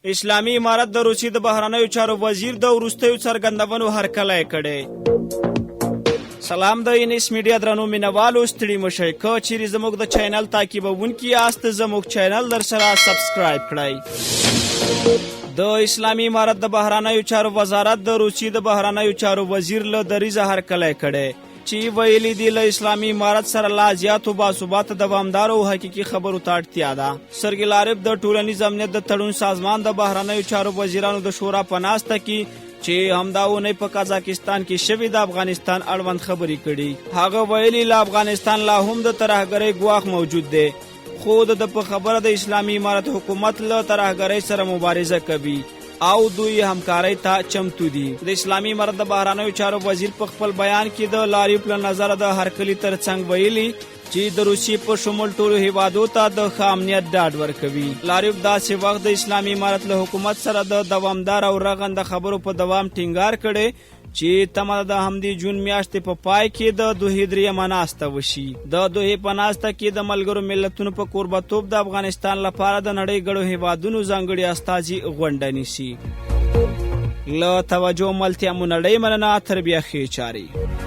اسلامي امارت د روسیې د بهرنیو چارو وزیر د وروستیو څرګندونو هرکلی کړی. سلام د انیس میډیا درنو مینوالو، ستړي مشئ. که چیرې زموږ د چینل تعقیبوونکي یاست، زموږ چینل در سره subscribe کړئ. د اسلامي امارت د بهرنیو چارو وزارت د روسیې د بهرنیو چارو وزیر له دریځه هرکلی کړی چې ویلي دي، له اسلامي امارت سره لا زیاتو باثباته، دوامدارو او حقیقي خبرو ته اړتیا ده. سرګي لاریف د ټولنیز امنیت د تړون سازمان د بهرنیو چارو وزیرانو د شورا په ناسته کې چې همدا اونۍ په قزاقستان کې شوې، د افغانستان اړوند خبرې کړي. هغه ویلي، له افغانستان لا هم د ترهګرۍ ګواښ موجود دی، خو د په خبره د اسلامي امارت حکومت له ترهګرۍ سره مبارزه کوي او دوی همکارۍ ته چمتو دي. د اسلامي امارت د بهرنیو چارو وزیر په خپل بیان کې د لاریف له نظره د هرکلي ترڅنګ ویلي چې د روسیې په شمول ټولو هیوادو ته د ښه امنیت ډاډ ورکوي. لاریف داسې وخت د اسلامي امارت له حکومت سره د دوامدار او رغنده خبرو په دوام ټینګار کړی چې تمه ده د همدې جون میاشتې په پای کې د دوحې درېیمه ناسته وشي. د دوحې په ناسته کې د ملګرو ملتونو په کوربتوب د افغانستان لپاره د نړۍ ګڼو هیوادونو ځانګړي استازي غونډه نیسي. له توجه ملتیا مو نړۍ مننه. تر بیا، ښې چارې.